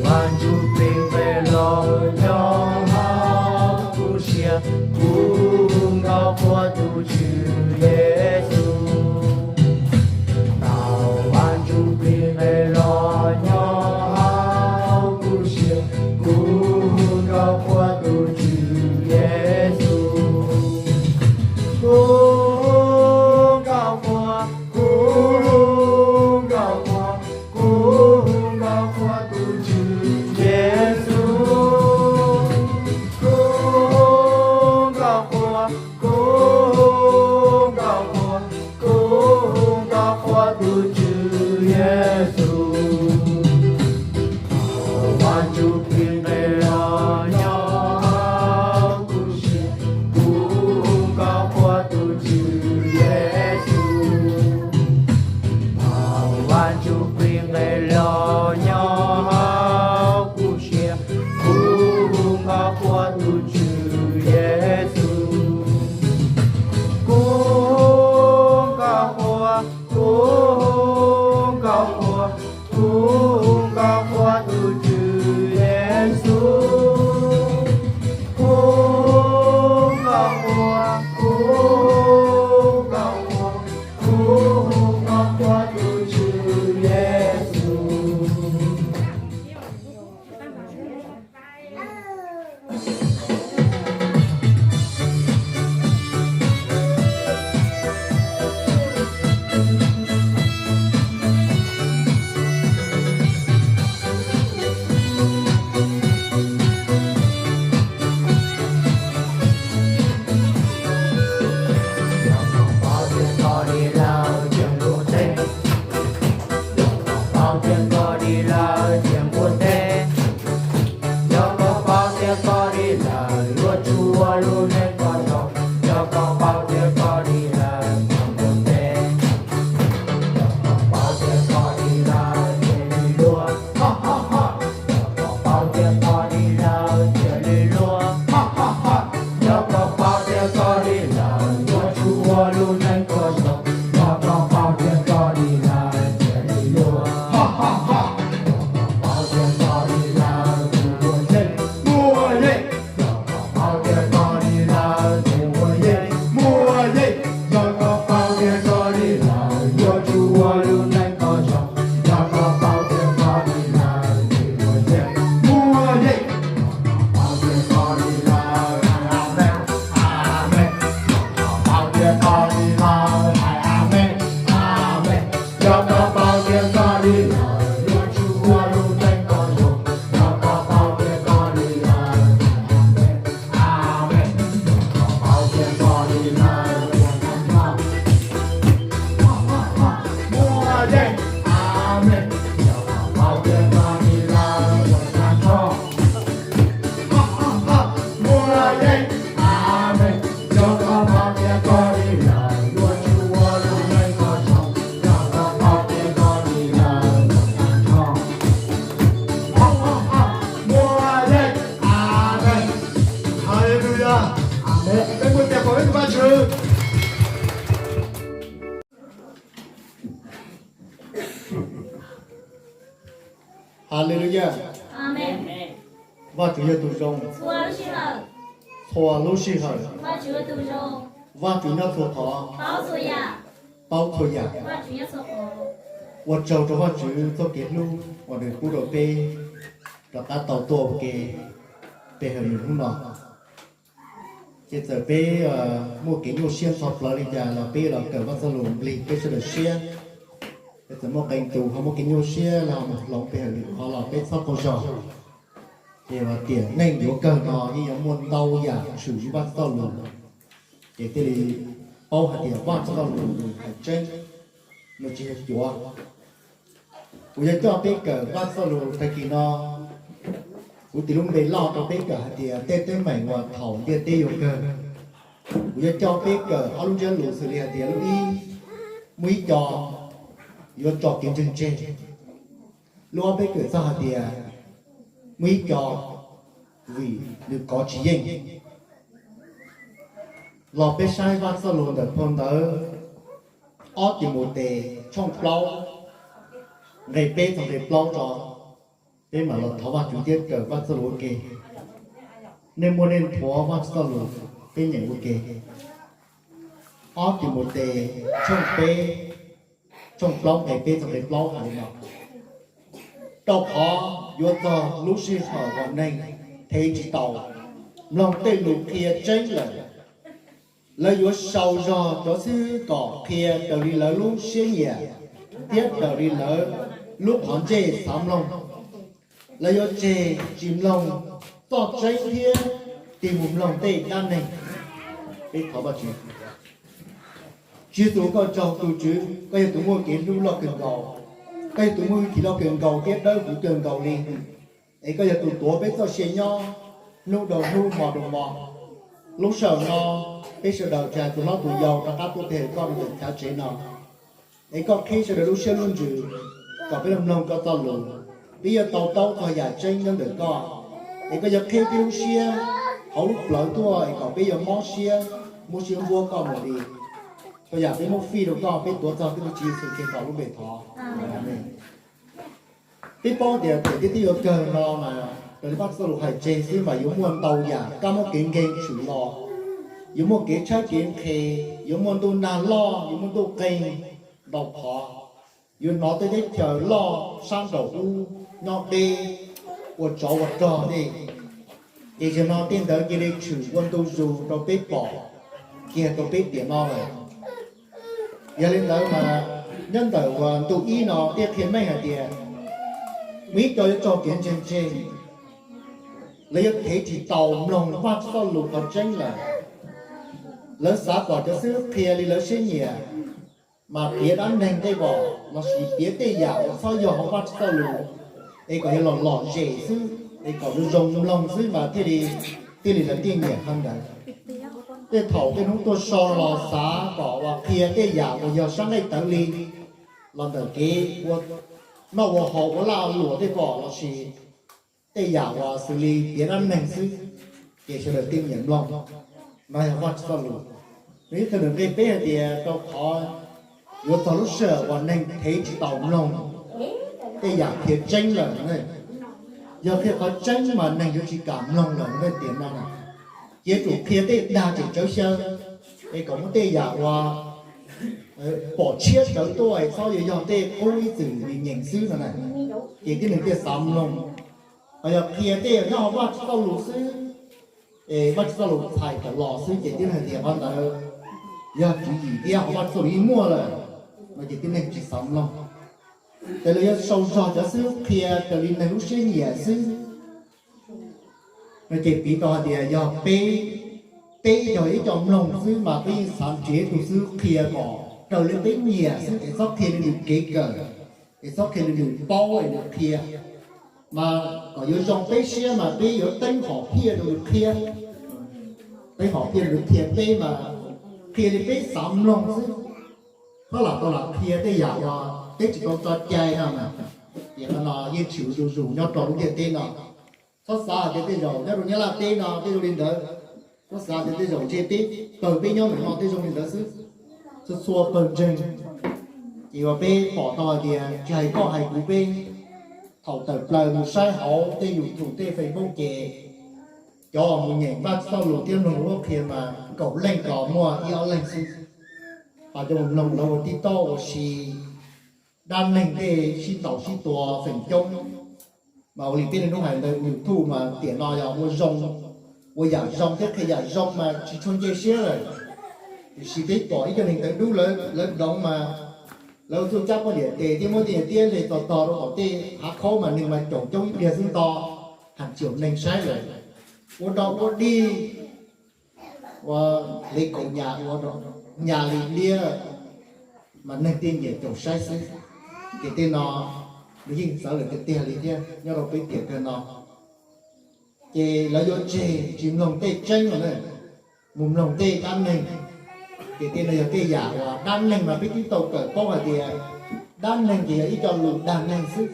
Vaj Ntsuj Plig nqes los nyob hauv kuv siab, kuv hu nkauj qhuas tus Tswv Yexus. Thaum Vaj Ntsuj Plig nqes los nyob hauv kuv siab, kuv hu nkauj qhuas tus Tswv Yexus. Kuv hu nkauj qhuas, kuv hu nkauj qhuas, kuv hu nkauj qhuas tus Tswv Yexus. Kuv hu nkauj qhuas, kuv hu nkauj qhuas, kuv hu nkauj qhuas tus Tswv Yexus. Thaum Vaj Ntsuj Plig nqes los nyob hauv kuv siab, kuv hu nkauj qhuas tus Tswv Yexus. Thaum Vaj Ntsuj Plig nqes los nyob hauv kuv siab, kuv hu nkauj qhuas tus Tswv Yexus. Kuv hu nkauj qhuas, kuv hu nkauj qhuas, kuv hu nkauj qhuas tus Tswv Yexus. Kuv hu nkauj qhuas, kuv hu nkauj qhuas, kuv hu nkauj qhuas tus Tswv Yexus. Yog koj paub tias koj dim lawm cia nquag teb. Yog koj paub tias koj dim lawm cia nquag teb. Yog koj paub tias koj dim lawm yuav tsum ua lub neej kom zoo. Yog koj paub tias koj dim lawm cia nquag teb. Yog koj paub tias koj dim lawm cia li luag. Yog koj paub tias koj dim lawm cia li luag. Yog koj paub tias koj dim lawm yuav tsum ua lub neej kom zoo. Yog koj paub tias koj dim lawm cia li luag. Yog koj paub tias koj dim lawm cia li luag. Yog koj paub tias koj dim lawm cia li luag. Yog koj paub tias koj dim lawm yuav tsum ua lub neej kom zoo. Yog koj paub tias koj dim lawm cia li luag. Yog koj paub tias koj dim lawm, amees, amees. Yog koj paub tias koj dim lawm, hais amees, amees. Yog koj paub tias koj dim lawm yuav tsum ua lub neej kom zoo. Yog koj paub tias koj dim lawm, amees, amees. Yog koj paub tias koj dim lawm, muaj yeej, amees. Yog koj paub tias koj dim lawm, muaj yeej, amees. Yog koj paub tias koj dim lawm yuav tsum ua lub neej kom zoo. Yog koj paub tias koj dim lawm, muaj yeej, amees. Haleluya. Amees. Peb muaj tias kom peb tus Vajtswv. Haleluya. Vajtswv yog tus zoo. Txhua lub sij hawm Vajtswv nyob txhua qhov, paub txhua yam. Ua tsaug rau Vajtswv txoj kev hlub uas nws pub rau peb rov qab tau tuaj ua ke pe hawm lwm hnub no. Ces txawm peb muaj kev nyuaj siab ntxhov plawv li cas los peb los kawm Vaj Txoj Lus nplig peb sawv daws siab. Ces txawm muaj qee tus ho muaj kev nyuaj siab los mus hloov pe hawm lwm qhov los peb txhob qaug zog. Ces tiam neej yuav kawg no yeej yuav muaj ntau yam tshwm Vaj Txoj Lus, ces thiaj li paub hais tias Vaj Txoj Lus nws hais tseeb, nws tsis yog cuav. Kuv yuav coj peb kawm Vaj Txoj Lus tag kis no, kuv tis lub npe loj rau peb kawm hais tias tej teeb meem uas thaum ntiaj teb yuav kawg. Kuv yuav coj peb kawm ob lub ntsiab lus xws li hais tias lub ib, muaj ib co yuav tso kev ntseeg tseg. Lub ob peb kawm txog hais tias muaj ib co vim nws kov tsis yeej. Los peb saib Vaj Txoj Lus ntawm phau ntawv ob Timautes tshooj plaub nqe peb txog nqe plaub tso. Peb mam los thov Vajtswv thiab raws Vajtswv txoj lus ua ke. Nej muaj nej nthuav Vajtswv txoj lus, peb nyeem ua ke. Ob Timautes tshooj peb, tshooj plaub nqe peb txog nqe plaub hais li no: Rau qhov yuav txog lub sij hawm uas neeg thev tsis taus mloog tej lus qhia tseeb lawm, lawv yuav sau zog cov xib hwb kom qhia raws li lawv lub siab nyiam thiab raws li lawv lub qhov ntsej xav mloog. Lawv yuav tseg tsis mloog txoj tseeb thiab tig mus mloog tej dab neeg. Peb thov Vajtswv. Tswv Yexus, koj tsaug tus Tswv, koj yog tus muaj kev hlub loj kawg nkaus, koj yog tus muaj hwj chim loj kawg nkaus thiab dawb huv kawg nkaus li. Es koj yog tus tuav peb txoj sia nyob hnub dhau hnub hmo dhau hmo. Lub sij hawm no peb sawv daws tsis hais tus hlob tus yau rov qab tuaj pe hawm koj rau ntawm chav tsev no. Es koj qhib sawv daws lub siab lub ntsws kom peb los mloog koj txoj lus, peb yuav to taub txog yam tseeb nyob ntawm koj. Es koj yuav qhib peb lub siab hauv lub plawv tuaj es kom peb yuav mob siab, muab siab npuab koj mus li. Txhua yam peb muab fij rau koj, peb tuav txog Vajtswv Tswv Yexus Khetos lub npe thov. Amees. Peb paub tias thaum twg twb yuav kawg no mas raws li Vajtswv txoj lus hais tseg xwb mas yuav muaj ntau yam kab mob kev nkeeg tshwm los, yuav muaj kev tshaib kev nqhis, yuav muaj ntuj nag loj, yuav muaj ntuj qeeg ntau qhov, yuav hnov tej teb chaws loj sab nraum ub nyob deb, ua tsov ua rog tej. Ces zaum no tej ntawd cia li tshwm ua ntu zus rau peb pom kiag rau peb tiam no lawm. Yog li ntawd mas nyob ntawm uas ntu ib no thiaj qhia meej hais tias muaj ib co yuav tso kev ntseeg tseg, lawv yuav thev tsis taus mloog Vajtswv txoj lus qhov tseeb lawm. Lawv xav kom cov xib hwb qhia li lawv siab nyiam, mas piav dab neeg tej vom lossis piav tej yam uas txhob yog hauv Vajtswv txoj lus, es kom yog los lom zem xwb, es kom zoo zoo mloog xwb mas thiaj li, thiaj li lawv thiaj nyiam qhov ntawd. Tej thaum tej hnub tuaj so los xav kom uas qhia tej yam uas yog sab nqaij tawv li, los ntawm kev ua noj ua haus ua laj luam tej vom lossis tej yam uas xws li piav dab neeg xwb, ces sawv daws thiaj nyiam mloog. No yog Vajtswv txoj lus. Nws ib tug nws nqe peb hais tias rau qhov yuav txog lub sij hawm uas neeg thev tsis taus mloog tej yam qhia tseeb lawm. Yog qhia qhov tseeb mas neeg yuav tsis kam mloog lawm no tiam no. Ces yuav tsum qhia tej dag tseem tsawv xyaw, es kom muab tej yam uas pom tshiab tsawv tuaj es txhob yog yog tej qub ib txwm nyeem nyeem xwb no na, ces tib neeg thiaj xav mloog. Ho yog qhia tej nyob hauv Vajtswv txoj lus xwb, es Vajtswv txoj lus txhais tawm los xwb ces tib neeg tias qhov ntawd yog tswv yim thiab hauv Vajtswv txoj lus yeej muaj lawm, no ces tib neeg tsis xav mloog. Ces lawv yuav sau zog cov xib hwb qhia raws li neeg lub siab nyiam xwb. No ces piv tau hais tias yog peb, peb yog ib co mloog xwb mas peb yeej xav nrhiav tus xib hwb qhia kom raws li peb nyiam xwb, es txhob qhia li nws kev kawm, es txhob qhia li nws paub es nws qhia. Mas kom yuav zoo peb siab mas peb yuav teeb hom phiaj rau nws qhia, teeb hom phiaj rau nws qhia peb mas qhia li peb xav mloog xwb. Txhob lam tau lam qhia tej yam uas peb tsis tau tso cai no mas, tiam no yeej tshwm zuj zus nyob rau lub ntiaj teb no. Txhob xav hais tias tej zaum nyob rau Nyab Laj teb no tej zoo li ntawd, txhob xav tias tej zaum ntshe peb pawg peb nyob ntawm no tej zoo li ntawd xwb. Txhua txhua pawg ntseeg, ces uas peb pom tau hais tias tsis hais koj hais kuv peb, thaum tawm plaws mus saib hauv tej YouTube tej Facebook ces cov uas mus nyeem Vajtswv txoj lus thiab mloog lub qhia mas kaum leej los muaj ib ob leeg xwb. Ho cov mus mloog lawv ua tib toj ua si dab neeg tej sib ntaus sib tua feem coob. Mas ua li peb niaj hnub hais ntawd YouTube mas tiam no yog ua zoo, ua yam zoo thiab qhia yam zoo mas tsis tshua nce siab lawm. Tiam sis peb pom ib co neeg tawv dub lawv doov mas lawv ua txuj cab poj niam tes thiab muab tej niag tiab hle txog tog rau tom tej hav khaub mas neeg mas caum coob ib pliag xwb nto, hàng triệu neeg saib lawm. Ua dog ua dig, ua li kaus nyas ua nyas li liab, mas neeg thiaj nyiam caum saib xwb. Ces tej no nws yeej txawv lawm tiag tiag li thiab nyob rau peb tiam kawg no. Ces lawv yuav tseg tsis mloog tej tseeb no na, mus mloog tej dab neeg. Ces tej no yog tej yam uas dab neeg mas peb twb tau kawm paub hais tias dab neeg ces yog ib co lus dag neeg xwb.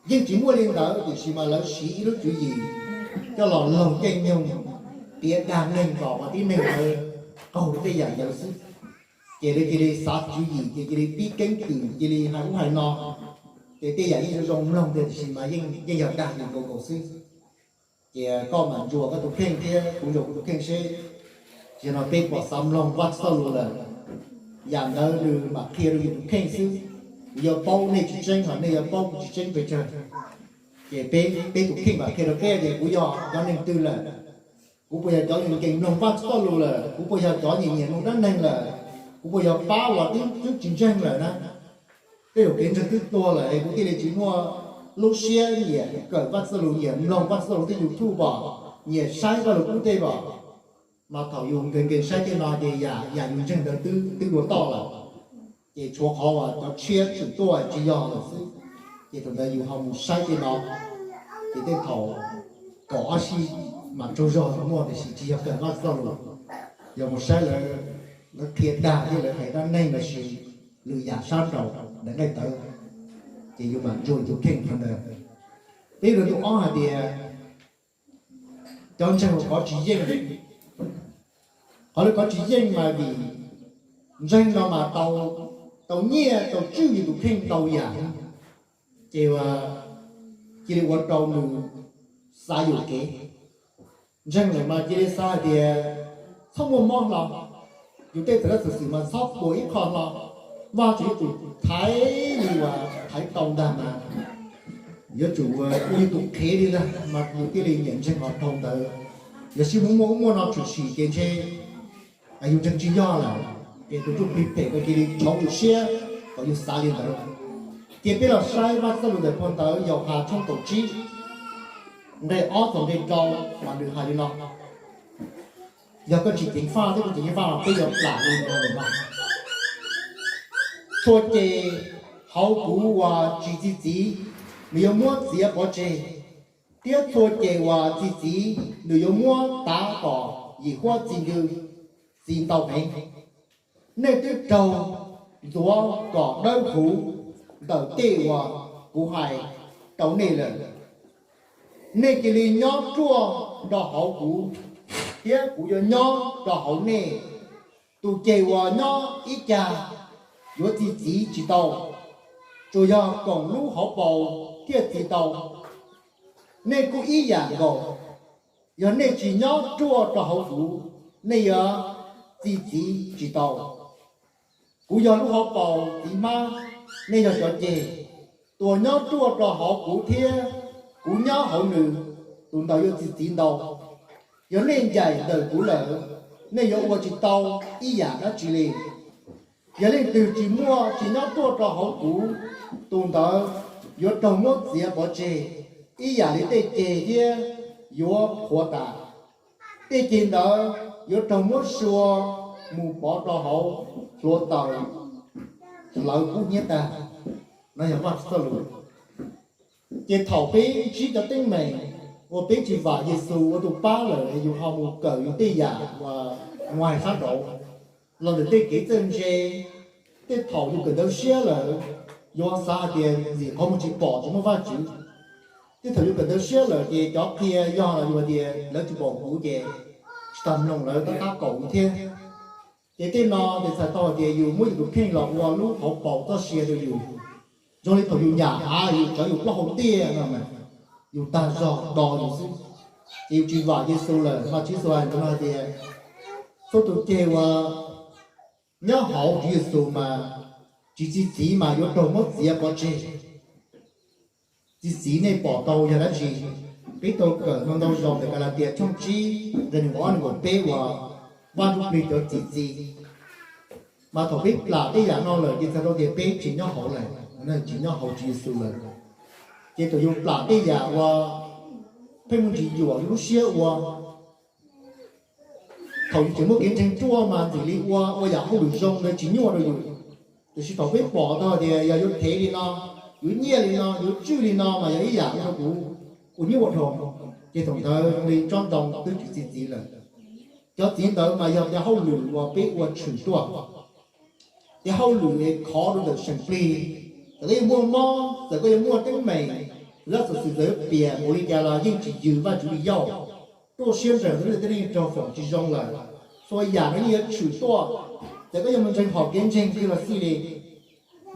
Yeej tsis muaj li ntawd tiam sis mas lawv siv ib lub tswv yim coj los laug caij nyoog piav dag neeg kom uas tib neeg ntawd qaug tej yam ntawd xwb. Ces lawv cia li xav tswv yim ces cia li pib keeb kwm cia li hais ub hais no. Ces tej yam yeej zoo zoo mloog tiag tiam sis mas yeej yog dag yus nkaus nkaus xwb. Ces koj mam ntsuas koj tus kheej thiab kuv ntsuas kuv tus kheej seb, yog no peb puas xav mloog Vajtswv txoj lus lawm, yam ntawd nws mam qhia rau yus tus kheej xwb. Kuv yuav paub nej tsis tseeb, ho nej yuav paub kuv tsis tseeb pes tsawg. Ces peb, peb tus kheej mam qhia rau peb tias kuv yog cov neeg twg lawm. Kuv puas yog cov nkees mloog Vajtswv txoj lus lawm? Kuv puas yog cov nyiam nyiam mloog dab neeg lawm? Kuv puas yog pab uas twb, twb tsis ntseeg lawm na? Tej zaum kev ntseeg twb tuag lawm es kuv thiaj li tsis muaj lub siab nyiam kawm Vajtswv txoj lus, nyiam mloog Vajtswv txoj lus tej YouTube pom, nyiam saib Vajluskub tej pom. Mas thaum yus nkees nkees saib tej no ces yam, yam yus ntseeg ntawd twb, twb dua toj lawm. Ces tshuav qhov uas cov tshiab tshwm tuaj tsis yog lawm xwb. Ces thaum ntawd yus ho mus saib tej no, ces tej thaum kaum ob sij mas tsaug zog muaj tiam sis tsis yog kawm Vajtswv txoj lus, yog mus saib lawv, lawv qhia dag thiab lawv hais dab neeg lossis lwm yam sab nraud ntawm nqaij tawv, ces yus mam ntsuas yus tus kheej qhov ntawd. Peb lus ntu ob hais tias cov ntseeg uas kov tsis yeej. Qhov lawv kov tsis yeej mas vim ntseeg no mas tau, tau nyiaj tau tswj yus tus kheej ntau yam, ces cia li ua rau nws xav yuam kev. Ntseeg lawm mas cia li xav hais tias txhob muaj mob hlo, yus tej txawm laj xwm xwm mas txhob puas ib qho hlo, Vajtswv yuav tsum thaiv li uas thaiv tau ntag mas, yuav tsum ua yus tus qhev li ntag mas yus thiaj li nyiam ntseeg qhov dhau ntawd. Yog sib muaj muaj ub muaj no tshwm sim ces ntshe yus ntseeg tsis yog lawm, ces tus ntsuj plig phem cia li tshauv yus siab kom yus xav li ntawd. Ces peb los saib Vajtswv txoj lus ntawm phau ntawv Yauhas tshooj kaum tsib, nqe ob txog nqe rau mas nws hais li no. Yog koj tsis ceev faj thiab kuv tsis ceev faj los peb yuav plam li no lawm no. Txhua ceg hauv kuv uas tsis txi txiv, nws yuav muab txiav pov tseg, thiab txhua ceg uas txi txiv nws yuav muab tav kom yim huab txi ntw, txi ntau heev. Nej twb raug ntxuav kom dawb huv ntawm tej uas kuv hais rau nej lawm. Nej cia li nyob ruaj rau hauv kuv, thiab kuv yuav nyob rau hauv nej. Tus ceg uas nyob ib cag yuav txi txiv tsis tau, tsuas yog koom lub hauv paus thiaj txi tau. Nej kuj ib yam nkaus, yog nej tsis nyob ruaj rau hauv kuv, nej yuav txi txiv tsis tau. Kuv yog lub hauv paus txiv hmab, nej yog cov ceg. Tus uas nyob ruaj rau hauv kuv thiab kuv nyob hauv nws, tus ntawd yuav txi txiv ntau. Yog nej ncaim ntawm kuv lawm, nej yuav ua tsis tau ib yam dab tsi li. Yog leej twg tsis muaj, tsis nyob ruaj rau hauv kuv, tus ntawd yuav raug muab txiav pov tseg ib yam li tej ceg thiab yuav qhuav tas. Tej ceg ntawd yuav raug muab sua mus pov rau hauv hluav taws hlawv kub hnyiab tag. No yog Vajtswv txoj lus. Ces thaum peb ntsib cov teeb meem uas peb tsis vam Yexus ua tus pab lawm, yus ho mus kawm yus tej yam uas nguaig sab nraud, los ntawm tej kev txawj ntse, tej thaum yus kawm ntawv siab lawm, yus xav hais tias ntxim qhov muag tsis pom tsis muaj Vajtswv. Tej thaum yus kawm ntawv siab lawm ces cov qhia yog los yus hais tias lawv tsis pom kuv ces tsis tas mloog lawv tab tab kaum yus thiab. Ces tej no ces txhais tau hais tias yus muab yus tus kheej los ua lub hauv paus txoj sia rau yus. Zoo li thaum yus nyam av, yus tsawv yus plaub hau tiaj no mas, yus tag zog do yus xwb. Ces yus tsis vam Yexus lawm, mas Tswv Yexus hais ntawd no hais tias txhua tus ceg uas nyob hauv Tswv Yexus mas tsis txi txiv mas yuav raug muab txiav pov tseg. Txi txiv nej pom tau yog dab tsi? Peb tau kawm ntau ntau zaus ntawm Kalatias tshooj tsib nqe nees nkaum ob nees nkaum peb uas Vaj Ntsujplig cov txi txiv. Mas thaum peb plam tej yam no lawm ces txhais tau tias peb tsis nyob hauv lawm, tsis nyob hauv Tswv Yexus lawm. Ces thaum yus plam tej yam uas pheej muaj ntsis yuam yus lub siab ua, thaum yus tseem muaj kev ntseeg ruaj mas ntxim li ua, ua yam hauj lwm zoo ntawd tsis nyuaj rau yus. Tiam sis thaum peb pom tau tias yog yuav thev li no, yuav nyiaj li no, yuav tswj li no mas yog ib yam ua rau kuv ua nyuaj ua dhau, ces thaum ntawd zoo li tsob ntoo twb tsis txi txiv lawm. Cov txiv ntawd mas yog cov hauj lwm uas peb ua tshwm ruaj, cov hauj lwm es khov rau ntawm seem plig. Txawm koj yuav muaj mob, txawm koj yuav muaj teeb meem, laj xwm xwm txawm yuav piam npaum li cas los yeej tsis yws Vajtswv li yauj. Ruaj siab nrees ntawd tej neeg raug foom tsis zoo lawm. Txhua yam no yeej yuav tshwm tuaj. Txawm koj yuav mus ntseeg hom kev ntseeg twg los xij li,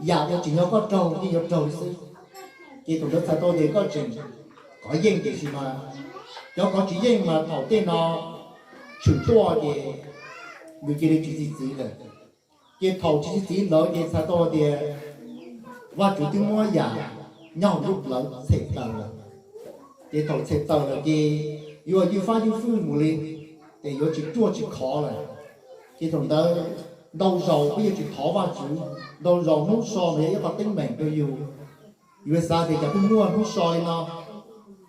yam uas tsim nyog koj raug yeej yuav raug li xwb. Ces thaum ntawd txhais tau tias koj tseem kov yeej tiam sis mas cov kov tsis yeej mas thaum tej no tshwm tuaj ces nws cia li tsis txi txiv lawm. Ces thaum tsis txi txiv ntawd ces txhais tau tias Vajtswv twb muab yam nyob hauv lub plawv txhem tawm lawm. Ces thaum txhem tawm lawm ces yuav ywj fab ywj fwj mus li, ces yuav tsis ruaj tsis khov lawm. Ces thaum ntawd ntau zaus peb yuav tsis thov Vajtswv, ntau zaus hnub so mas yog ib qho teeb meem rau yus. Yus xav tias cov pheej muaj hnub so li no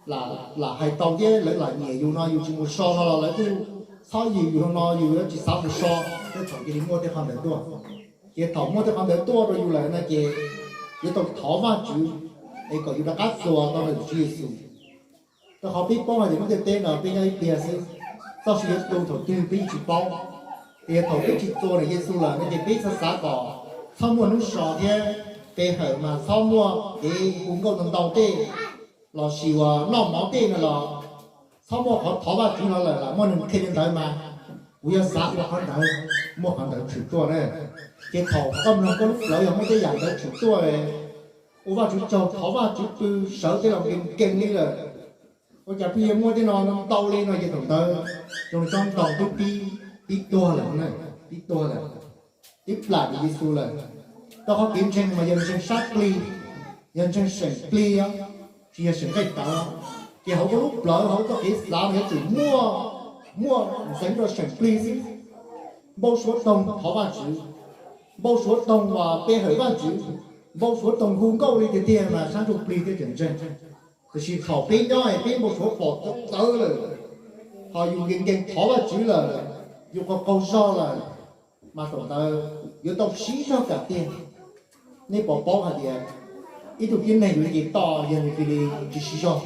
lam hais tau thiab lawv lam nyiam yus no yus tsis mus so no los lawv kuj txhob yws yus no, yus yuav tsis xav mus so. Tej thaum cia li muaj tej qhov ntawd tuaj. Ces thaum muaj tej qhov ntawd tuaj rau yus lawm no ces yuav tau thov Vajtswv es kom yus rov qab txuas tau ntawm Tswv Yexus. Rau qhov peb paub hais tias lub ntiaj teb no peb nyob ib pliag xwb, txoj sia yuav tu thaum twg peb yeej tsis paub. Ces thaum peb tsis txuas ntawm Yexus lawm no ces peb xav xav kom txhob muaj hnub so thiab pe hawm mas txhob muaj kev hu nkauj ntau ntau tej los sis uas noj mov tej no los txhob muaj qhov thov Vajtswv no lawm, lam muaj neeg qhia li ntawd mas kuv yog xav ua qhov ntawd, muaj qhov ntawd tshwm tuaj na. Ces thaum koj mloog koj lub plawv yog muaj tej yam ntawd tshwm tuaj, ua Vajtswv tsaug thov Vajtswv pw sawv tej los nkees nkees li lawm, ua cas pheej yuav muaj tej no ntau li no ces thaum ntawd zoo li tsob ntoo twb pib, pib tuag lawm, pib tuag lawm, twb plam ntawm Yexus lawm. Rau qhov kev ntseeg mas yog ntseeg sab plig, yog ntseeg seem plig, tsis yog seem nqaij tawv. Ces hauv koj lub plawv hauv koj kev xav mas yuav tsum muaj, muaj ntxeev rau seem plig xwb. Npau suav toog thov Vajtswv, npau suav toog uas pe hawm Vajtswv, npau suav toog hu nkauj li tiag tiag mas sab ntsuj plig thiaj tseem ntseeg. Tiam sis thaum peb nyob es peb npau suav pom txawv txawv lawm, ho yus nkees nkees thov Vajtswv lawm, yus qaug qaug zog lawm, mas thaum ntawd yuav tau siv zog kam tiag. Nej puas paub hais tias ib tug tib neeg yuav nce toj yog nws cia li tsis siv zog,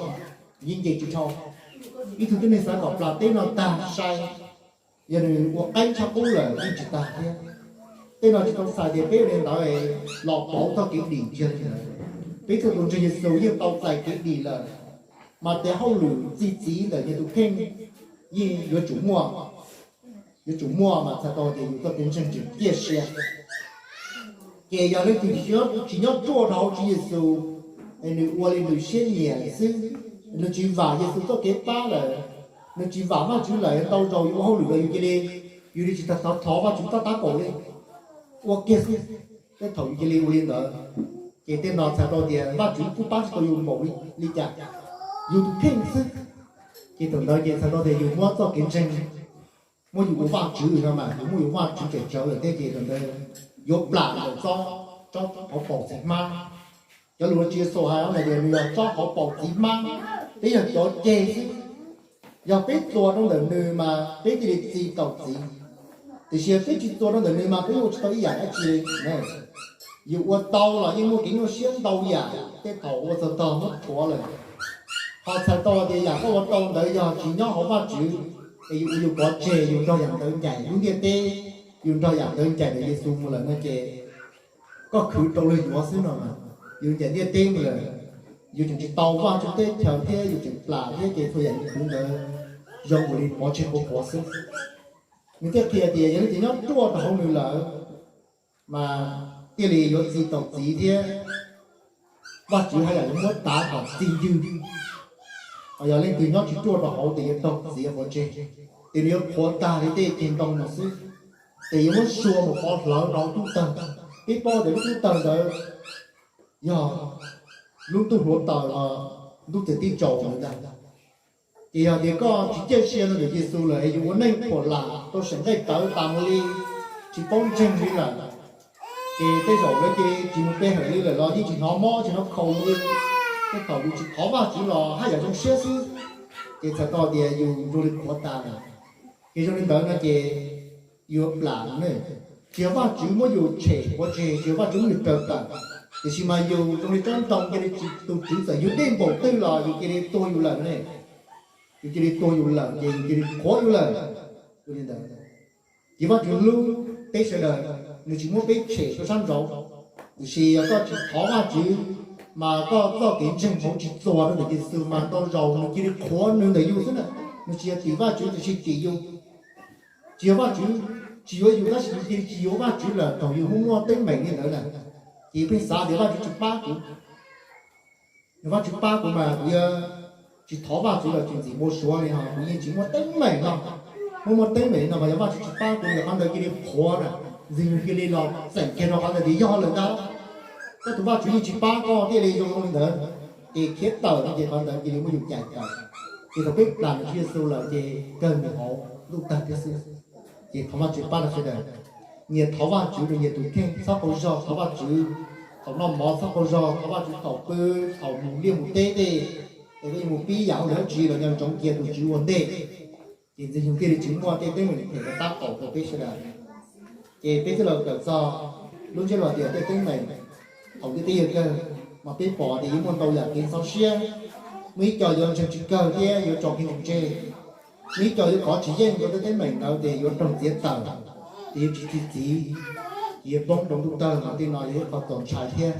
yeej nce tsis dhau. Ib tug tib neeg xav kom plas teb no tag sai, yog nws ua qaib tshaj qub lawm yeej tsis tag thiab. Tej no tsis tau txhais tias peb ua li ntawd los pauv txoj kev dim ntsiag li ntawd. Peb txhua tus ntseeg Yexus yeej tau txais kev dim lawm, mas tes hauj lwm txi txiv ntawm nyias tus kheej yeej yuav tsum muaj, yuav tsum muaj mas txhais tau tias yus txoj kev ntseeg tseem ciaj sia. Ces yog leej twg tsis nyob ruaj rau hauv Tswv Yexus, es nws ua li nws siab nyiam xwb, nws tsis vam Yexus txoj kev pab lawm, nws tsis vam Vajtswv lawm, ntau zaus yus ua hauj lwm los yus cia li, yus li tsis thov thov Vajtswv tab tab kaum li, ua kiag xwb. Tej thaum yus cia li ua li ntawd, ces tej no txhais tau tias Vajtswv kuj pab tsis tau yus npaum li cas, yus tus kheej xwb. Ces thaum ntawd ces txhais tau tias yus muab txoj kev ntseeg, muab yus ua Vajtswv no mas yus muab yus Vajtswv tawm tsawv lawm thiab ces thaum ntawd yuav plam ntawm tsob, tsob hauv paus txiv hmab. Cov lus no Tswv Yexus hais tias nws yog tsob hauv paus txiv hmab, peb yog cov ceg xwb. Yog peb txuas rau ntawm nws mas peb thiaj li txi tau txiv, tiam sis yog peb tsis txuas rau ntawm nws mas peb ua tsis tau ib yam dab tsi li. Yus ua tau los yeej muaj kev nyuaj siab ntau yam, tej thaum ua txog tog muab rhuav lawm. Ho txhais tau tias yam koj ua tau ntawd yog tsis nyob hauv Vajtswv, es yus ua yus pov tseg, yus nrog yam ntawd ncaim lub ntiaj teb, yus nrog yam ntawd ncaim ntawm Yexus mus lawm no ces koj khwv rau luag yuav xwb no mas, yus ncaim ntiaj teb mus lawm, yus tseem tsis tau Vajtswv teb chaws thiab yus tseem plam thiab ces txhua yam yus khwv ntawd zoo nkaus li pov tseg quav quav xwb. Nws thiaj qhia tias yog leej twg nyob ruaj rau hauv nws lawm mas thiaj li yuav txi tau txiv thiab Vajtswv haj yam yuav muab tav kom txi ncw. Ho yog leej twg nyob tsis ruaj rau hauv ces yuav raug txiav pov tseg, ces nws yuav qhuav tag li tej ceg ntoo no xwb, ces yuav muab sua mus pov hlawv rau hauv tub tawg. Peb paub tias lub tub tawg ntawd yog lub ntuj hluav taws los ntuj txiag teb tsaus ntawd ntag. Ces yog tias koj tsis ciaj sia rau ntawm Yexus lawm es yus ua neej phuam lam rau seem nqaij tawv tas mus li, tsis paub ntseeg li lawm, ces tej zaum lawv cia li tsis mus pe hawm li lawm los yeej tsis hnov mob tsis hnov khaus li. Tej thaum yus tsis thov Vajtswv los haj yam zoo siab xwb, ces txhais tau tias yus zoo li qhuav tas lawm. Ces zoo li ntawd no ces yus plam ne, tsis yog Vajtswv muab yus tshem pov tseg, tsis yog Vajtswv muab yus raws tawm, tiam sis mas yus zoo li tsob ntoo cia li tus tswv txawm yug dej npaum twg los yus cia li tuag yus lawm ne. Yus cia li tuag yus lawm ces yus cia li qhuav yus lawm. Li ntawd, ces Vajtswv hlub peb sawv daws, nws tsis muab peb tshem rau sab nraud. Tiam sis yog koj tsis thov Vajtswv, mas koj txoj kev ntseeg hauv tsis txuas rau ntawm Yexus mas ntau zaus nws cia li qhuav nws ntawm yus xwb na. Nws tsis yog tim Vajtswv tiam sis tim yus. Tsis yog Vajtswv tsis yuav yus tab sis yus cia li tsis yuav Vajtswv lawm thaum yus muaj muaj teeb meem li ntawd na. Ces yus pheej xav tias Vajtswv tsis pab kuv. Vajtswv pab kuv mas kuv yuav tsis thov Vajtswv los tsis ntxim npau suav li, ho kuv yeej tsis muaj teeb meem no. Muaj muaj teeb meem li no mas yog Vajtswv tsis pab kuv, yog qhov ntawd cia li qhuav na, Ntxwg Nyoog cia li los txeem kiag rau qhov ntawd tias yog lawm ntag, koj tus Vajtswv yeej tsis pab koj thiaj li zoo li ntawd. Ces khiav tawm no ces qhov ntawd cia li muab yus cais tawm. Ces thaum peb plam Tswv Yexus lawm ces kawg mus hauv ntuj tawg thiab xwb. Ces thov Vajtswv pab rau sawv daws, nyias thov Vajtswv rau nyias tus kheej, txhob qaug zog thov Vajtswv thaum noj mov, txhob qaug zog thov Vajtswv thaum pw, thaum mus liaj mus teb tej, es koj yuav mus pib yam hauj lwm dab tsi los nco ntsoov cia tus Tswv ua ntej. Ces Ntxwg Nyoog thiaj li tsis muaj tej teeb meem phem rov qab qaum rau peb sawv daws. Ces peb twb los kawm txog lub ntsiab lus tias tej teeb meem thaum twg twb yog kawg, mas peb pom tias yuav muaj ntau yam kev ntxhov siab. Muaj ib co yuav ntseeg tsis kawg thiab yuav tso kev ntseeg tseg. Muaj ib co yuav kov tsis yeej rau tej teeb meem ntawd ces yuav raug txiav tawm, ces yuav tsis txi txiv, ces yuav poob rau ntuj tawg, mas tej no yog ib qho txaus ntshai thiab.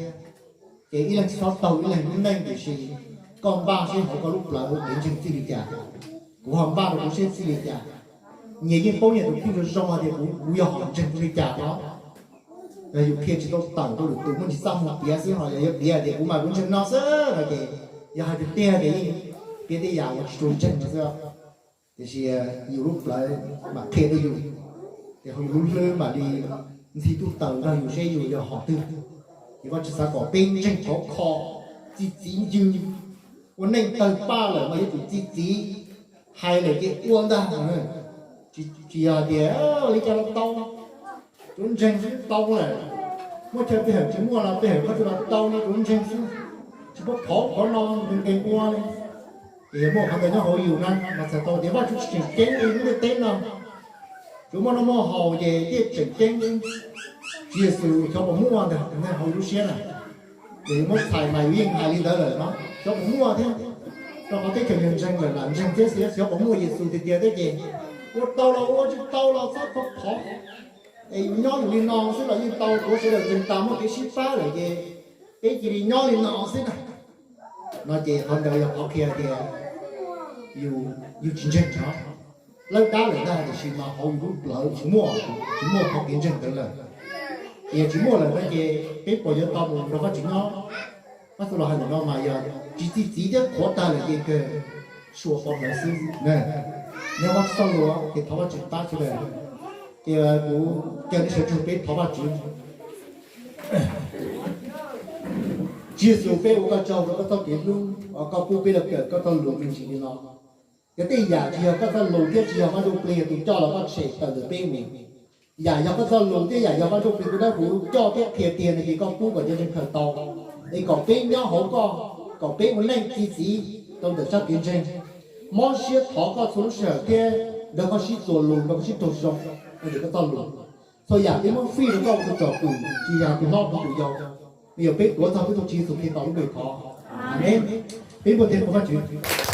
Ces ib leeg tsis txhob taug ib leeg lub neej, tiam sis koj npaj seb hauv koj lub plawv kev ntseeg txij li cas, kuv ho npaj rau kuv seb txij li cas. Nyias yeej paub nyias tus kheej zoo zoo hais tias kuv, kuv yog hom ntseeg li cas no. Yog yus qhia tsis tau tawm rau lwm tus, muaj ntsis txaj muag piav xwb, ho yog yuav piav tias kuv mas kuv ntseeg no xwb no ces yog hais tiag tiag ces yeej piav tej yam uas tsis tshua ntseeg no xwb. Tiam sis yus lub plawv mam qhia rau yus, ces hauv yus lub hlwb mam li ntxhi tuaj taws nrog yus seb yus yog hom twg. Ces Vajtswv xav kom peb ntseeg khov kho, txi txiv ncw, ua neej tawg paj lawm mas yuav tsum txi txiv, hais lawm ces ua ntag. Tsis yog tias li cas los tau, tsuav ntseeg xwb tau lawm. Muaj chaw pe hawm tsis muaj los pe hawm qhov twg los tau no, tsuav ntseeg xwb, tsis paub thov qhov no nkees ua li. Ces yog muaj qhov ntawd nyob hauv yus na mas txhais tau tias Vajtswv tsis tseem ceeb li lub ntiaj teb no. Tsuav muaj noj muaj haus ces thiaj tseem ceeb. Tswv Yexus xyov puas muaj ntag hauv lub siab na. Ces yus muab txhais mas yus yeej hais li ntawd lawm no, xyov puas muaj thiab. Rau qhov teb chaws ntseeg lawm lam ntseeg thiab xwb, xyov puas muaj Yexus tiag tiag thiab ces ua tau los ua, tsis tau los txhob thov. Es yus nyob yus li no xwb los yeej tau, kuv sawv daws tseem tas muaj kev sib pab lawm ces peb cia li nyob li no xwb na. No ces qhov ntawd yog qhov qhia tias yus tsis ntseeg no. Lawb dab lawm ntag, tiam sis mas hauv yus lub plawv tsis muaj, tsis muaj qhov kev ntseeg ntawd lawm. Yog tsis muaj lawm no ces peb puas yuav tau mus nrog Vajtswv nyob? Vajtswv los hais ntawm no mas yog tsis txi txiv thiab qhuav tag lawm ces kawg sua pov hlawv xwb. Nyob Vajtswv txoj lus ces thov Vajtswv pab sawv daws. Ces kuv caw nej sawv daws peb thov Vajtswv. Tswv Yexus, peb ua koj tsaug rau koj txoj kev hlub, koj pub peb los kawm koj txoj lus me ntsis li no. Yog tej yam tsis yog koj txoj lus thiab tsis yog Vaj Ntsujplig yog tus coj los koj tshem tawm ntawm peb mus. Yam yog koj txoj lus thiab yam yog Vaj Ntsujplig tus dawb huv coj thiab qhia tiag no ces koj pub kom cov ntseeg kawm tau, es kom peb nyob hauv koj, kom peb ua neej txi txiv rau ntawm sab kev ntseeg. Mob siab thov koj txhua lub sij hawm thiab nrog koj sib txuas lus, nrog koj sib raug zoo, no ces koj txoj lus. Txhua yam peb muab fij rau koj ua tus tsom kwm, tsis yog tus hlob tus yau. Yog peb tuav txog peb tus Tswv Yexus Khetos lub npe thov, Amees. Peb npuaj tes thov Vajtswv.